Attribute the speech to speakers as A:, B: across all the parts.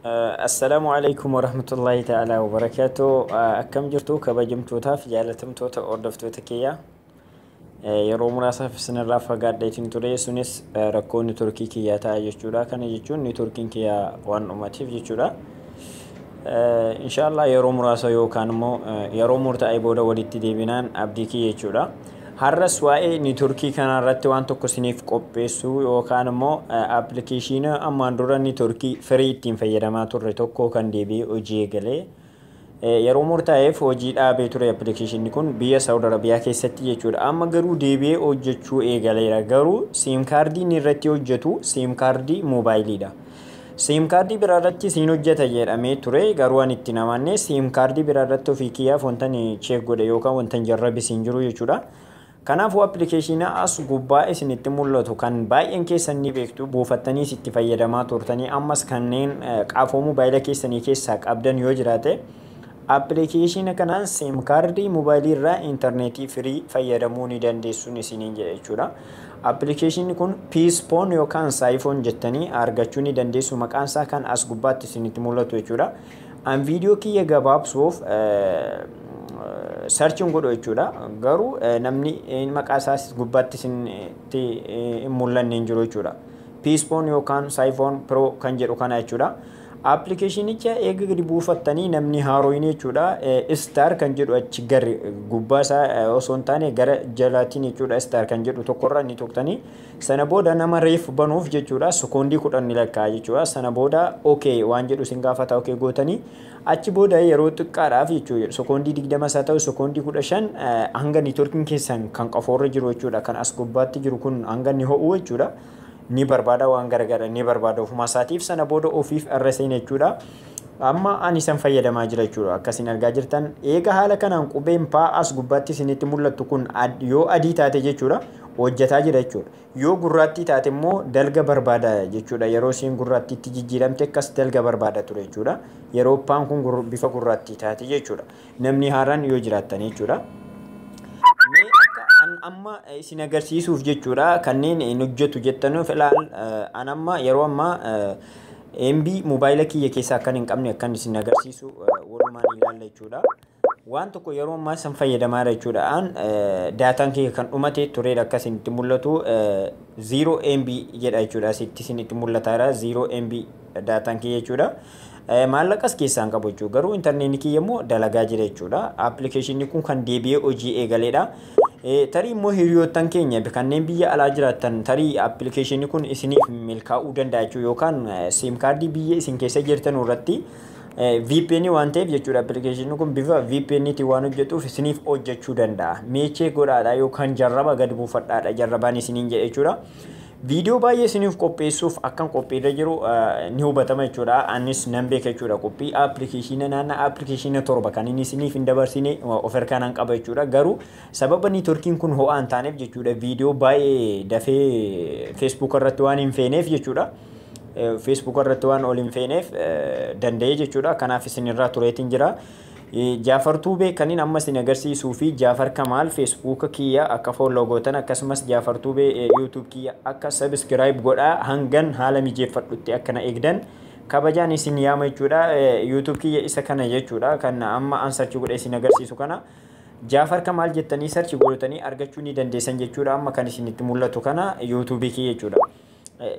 A: Assalaamu alaikum warahmatullahi ta'ala wabarakaatu. Akkam jirtu kabajamtootaaf jaalatamtoota hordoftoota kiyya? Yeroo muraasaaf isinirraa fagaadheetiin ture. Sunis rakkoo networkii kiyyaa ta'a jechuudha. Kana jechuun networkiin kiyyaa waan dhumateef jechuudha. Inshaallah yeroo muraasa yookaan immoo yeroo murtaa'e booda walitti deebinaan abdii kiyya jechuudha. Har'as waa'ee networkii kanarratti waan tokko isiniif qopheessuu yookaan immoo appilikeeshinii ammaan dura networkii firii ittiin fayyadamaa turre tokko kan deebi'ee hojii eegalee yeroo murtaa'eef hojii dhaabee ture appilikeeshinii kun biyya Saawud Arabiyaa keessatti jechuudha. Amma garuu deebi'ee hojjechuu eegaleera. Garuu siim kaardii inni irratti hojjetu siim kaardii moobaayiliidha. Siim kaardii biraa irratti siin hojjeta jedhamee ture, garuu ani itti namanne. Siim kaardii biraa irratti ofii kiyyaaf wanta check godhe yookaan wanta jarrabe siin jiru jechuudha. Kanaafuu appilikeeshinii as gubbaa isinitti mul'atu kan baay'een keessan ni beektu, buufattaniis itti fayyadamaa turtanii, ammas kanneen qaafoo moobaayila keessanii keessaa qabdan yoo jiraate, appilikeeshinii kanaan siim kaardii moobaayilii irraa intarneetii firii fayyadamuu ni dandeessuun isiniin jedha jechuudha. Appilikeeshinii kun Psiphon yookaan Psiphon jettanii argachuu ni dandeessu. Maqaan isaa kan as gubbaatti isinitti mul'atu jechuudha. An viidiyoo kiyya gabaabsuuf searchiin godhu jechuudha. Garuu namni maqaa isaas gubbaatti isinitti hin mul'anne hin jiru jechuudha. Psiphon yookaan Psiphon Pro kan jedhu kana jechuudha. Appilikeeshinicha eega gadi buufattanii namni haaroyin jechuudha. Start kan jedhu achi garri gubbaa isaa osoo hin taane gara jalaatiin jechuudha. Start kan jedhu tokkorra ni tuqxanii, sana booda nama reef banuuf jechuudha, sekoondii 10 ni lakkaa'a jechuudha. Sana booda okay waan jedhu isin gaafata, okay gootanii achi booda yeroo xiqqaadhaaf jechuudha, sekoondii 20 isaa ta'u sekoondii 15, hanga networkiin keessan kan qafoorra jiru jechuudha, kan as gubbaatti jiru kun hanga inni ho'u jechuudha. Ni barbaada, waan garagara ni barbaada ofuma isaatiif. Sana booda ofiif irra seena jechuudha. Amma ani isan fayyadamaa jira jechuudha. Akkasiin argaa jirtan, eega haala kanaan qubeen paa as gubbaatti isinitti mul'attu kun yoo adii taate jechuudha, hojjetaa jira jechuudha. Yoo gurraattii taate immoo dalga barbaada jechuudha. Yeroo isheen gurraattiitti jijjiiramte akkas dalga barbaada ture jechuudha. Yeroo paan kun bifa gurraattii taate jechuudha. Namni haaraan yoo jiraattan jechuudha. Mee akka an amma isin agarsiisuuf jechuudha, kanneen hin hojjetu jettanuuf ilaal, an amma yeroo ammaa MB moobaayila kiyya keessaa akkan hin qabne akkan isin agarsiisu walumaan ilaalla jechuudha. Waan tokko yeroo ammaa isan fayyadamaa jechuudha. An daataan kiyya kan dhumate tureedha. Akka isinitti mul'atu 0 MB jedha jechuudha. Asitti isinitti mul'ataadha, 0 MB daataan kiyya jechuudha. Maallaqas keessaa hin qabu jechuudha. Garuu intarneetii kiyya immoo dalagaa jira jechuudha. Appilikeeshinii kun kan deebi'ee hojii eegaleedha. Tarii immoo hiriyoottan keenya kanneen biyya alaa jiraattan, tarii appilikeeshinii kun isiniif milkaa'uu danda'a jechuudha. Yookaan siim kaardii biyya isin keessa jirtan irratti VPN waan ta'eef jechuudha. Appilikeeshinii kun bifa VPN tiin waan hojjetuuf isiniif hojjechuu danda'a. Meechee godhaadha yookaan jarraba gadi buufadhaadha, jarrabaan isiniin jedhe jechuudha. Viidiyoo baay'ee isiniif qopheessuuf akkan qophiirra jiru ni hubatama jechuudha. Anis nan beeka jechuudha. Qophii appilikeeshina naannaa appilikeeshina 7 kan inni isiniif hin dabarsine of harkaan qaba jechuudha. Garuu sababa networkiin kun ho'aa hin taaneef jechuudha, viidiyoo baay'ee dafee Facebook irratti waan hin feeneef jechuudha. Facebook irratti waan ol hin feeneef danda'ee jechuudha. Kanaaf isinirraa tureetiin jira. Jaafar Tuubee kanin amma isin agarsiisuu fi Jaafar Kamaal Facebook kiyya akka follow gootan, akkasumas Jaafar Tuubee YouTube kiyya akka subscribe godhaa, hangan haala mijeeffadhutti akka na eegdan kabajaan isin yaama jechuudha. YouTube kiyya isa kana jechuudha, kan amma an search godhee isin agarsiisu kana. Jaafar Kamaal jettanii search godhatanii argachuu ni dandeessan jechuudha. Amma kan isinitti mul'atu kana YouTube kiyya jechuudha.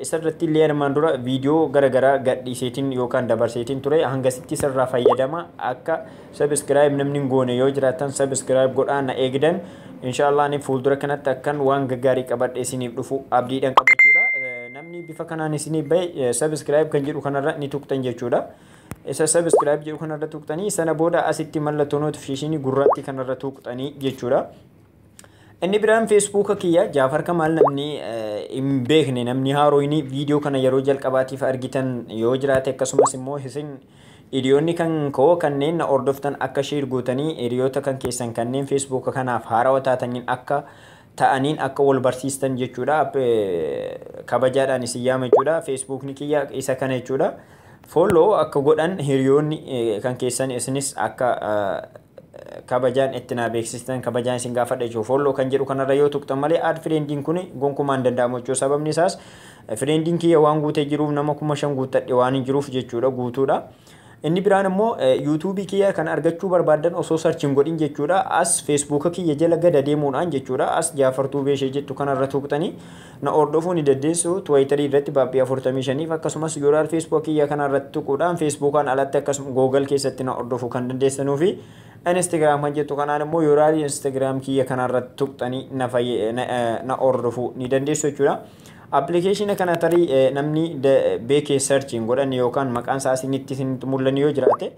A: Isarratti illee armaan dura viidiyoo garaagaraa gadhiiseetiin yookaan dabarseetiin ture. Hangasitti sirraa fayyadama. Akka subscribe namni hin goone yoo jiraatan, subscribe godhaa na eegdan. Inshaallah ani fuuldura kanatti akkan waan gaggaarii qabadhe isiniif dhufu abdiidhaan qaba jechuudha. Namni bifa kanaan isiniif bahe subscribe kan jedhu kanarra ni tuqxan jechuudha. Isa subscribe jedhu kanarra tuqxanii, sana booda asitti mallattoo notificationii gurraattii kanarra tuqxanii jechuudha. Inni biraan Feesbuuka kiyya Jaafar Kamaal namni hin beekne, namni haaroyni viidiyoo kana yeroo jalqabaatiif argitan yoo jiraate, akkasumas immoo isin hiriyoonni kan koo kanneen na hordoftan akka share gootanii hiriyoota kan keessan kanneen Feesbuuka kanaaf haarawaa taataniin akka ta'aniin akka wal barsiistan jechuudha. Kabajaadhaan isin yaama jechuudha. Feesbuukni kiyya isa kana jechuudha. Follow akka godhan hiriyoonni kan keessan isinis akka Kabajaan itti naa beeksistan kabajaan isin gaafadha jechuudha. Follow kan jedhu kanarra yoo tuqxan malee add friendiin kun gonkumaa hin danda'amu jechuudha. Sababni isaas friendiin kiyya waan guutee jiruuf, nama 5000 guuttadhe waan hin jiruuf jechuudha, guutuudha. Inni biraan immoo YouTubeii kiyya kan argachuu barbaadan osoo search hin godhin jechuudha. As Facebooka kiyya jala gada deemuudhaan jechuudha. As Jaafartuu Beeshee jettu kanarra tuqxanii na hordofuu ni dandeessu. Twitterii irratti Baabbii 45f, akkasumas URL Facebook kiyya kanarratti tuquudhaan Facebookaan alatti akkasuma Google keessatti na hordofuu kan dandeessanuu fi Instagram kan jettu kanaan immoo URL Instagram kiyya kanarratti tuqxanii na hordofuu ni dandeessu jechuudha. Appilikeeshina kana tarii namni beekee search hin godhanne yookaan maqaan isaa isinitti isinitti mul'anne yoo jiraate,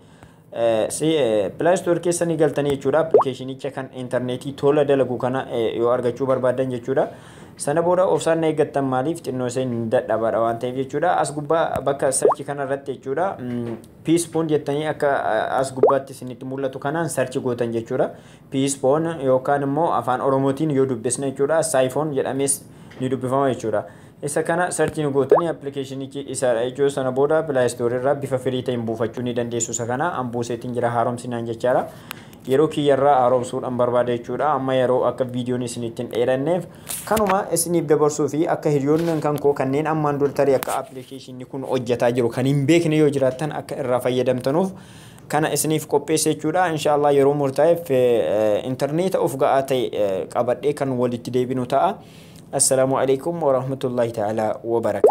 A: Play Store keessa ni galtanii jechuudha. Appilikeeshinicha kan intarneetii tola dalagu kana yoo argachuu barbaadan jechuudha. Sana booda obsaan na eeggattan, maaliif xinnoo isheen dadhabaadha waan ta'eef jechuudha. As gubbaa bakka search kanarratti jechuudha. Psiphon jettanii akka as gubbaatti isinitti mul'atu kanaan search gootan jechuudha. Psiphon yookaan immoo Afaan Oromootiin yoo dubbisne jechuudha, Saayifoon jedhamees ni dubbifama jechuudha. Isa kana search ni gootanii appilikeeshinichi isaadha jechuudha. Sana booda Play Store irraa bifa free ta'een buufachuu ni dandeessu. Isa kana an buuseetiin jira, haaromsinaan jechaadha. Yeroo kiyyarraa haaromsuudhaan barbaada jechuudha. Amma yeroo akka viidiyoon isinitti hin dheeranneef kanuma isiniif dabarsuu fi akka hiriyoonni kan koo kanneen ammaan dura tarii akka appilikeeshinni kun hojjetaa jiru kan hin beekne yoo jiraattan akka irraa fayyadamtanuuf kana isiniif qopheesse jechuudha. Inshaallah yeroo murtaa'eef intarneeta of ga'aa ta'e qabadhee kan walitti deebinu ta'a. Assalaamu alaikum warahmatullahi ta'ala wabarakaatu.